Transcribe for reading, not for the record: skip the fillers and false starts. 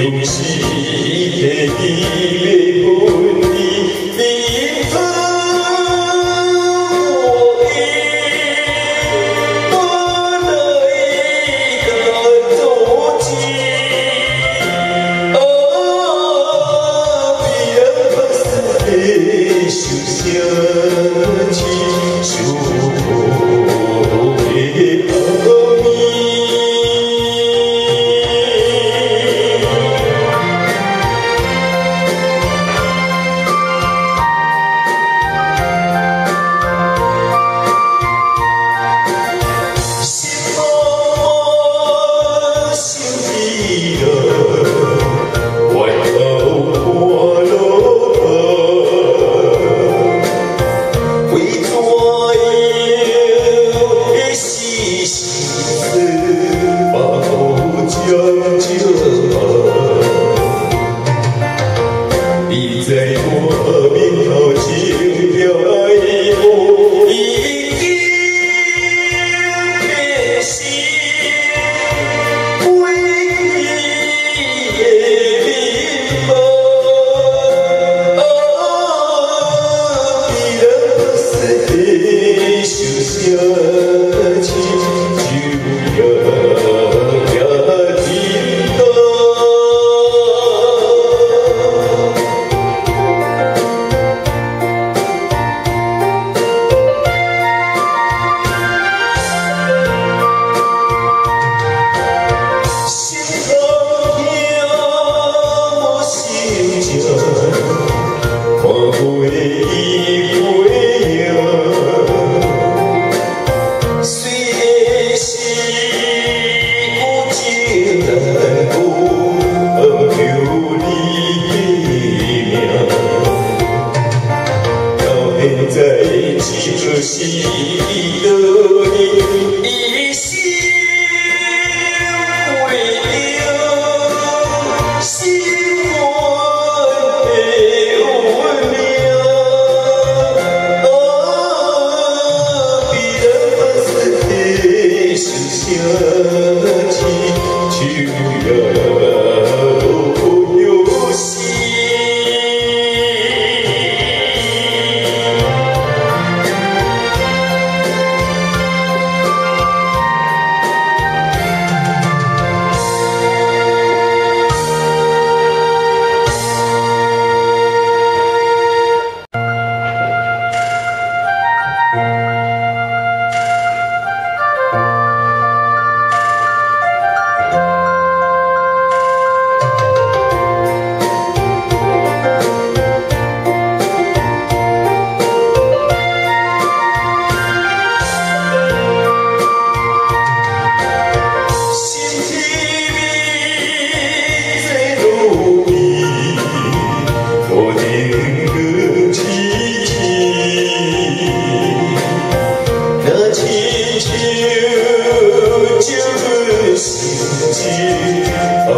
愈是提欲分离，你毋通无依，无来甲阻止。啊，被人放肆的受相痴，受的暗暝。心茫茫，想你了，回头看路途，为怎样的死心思，把苦将将。你在我面头前飘来无已经变心，归去的面貌，啊，被人死的受相痴，就夜夜叮当。心痛疼无心情，看过伊背影，虽是有情难顾，不求你的命。到现在只可惜得你一心为了心肝的运命。啊，被人放肆的受相痴，秋夜无有时。心天这路边，路灯光痴痴，若亲像这份心情，暗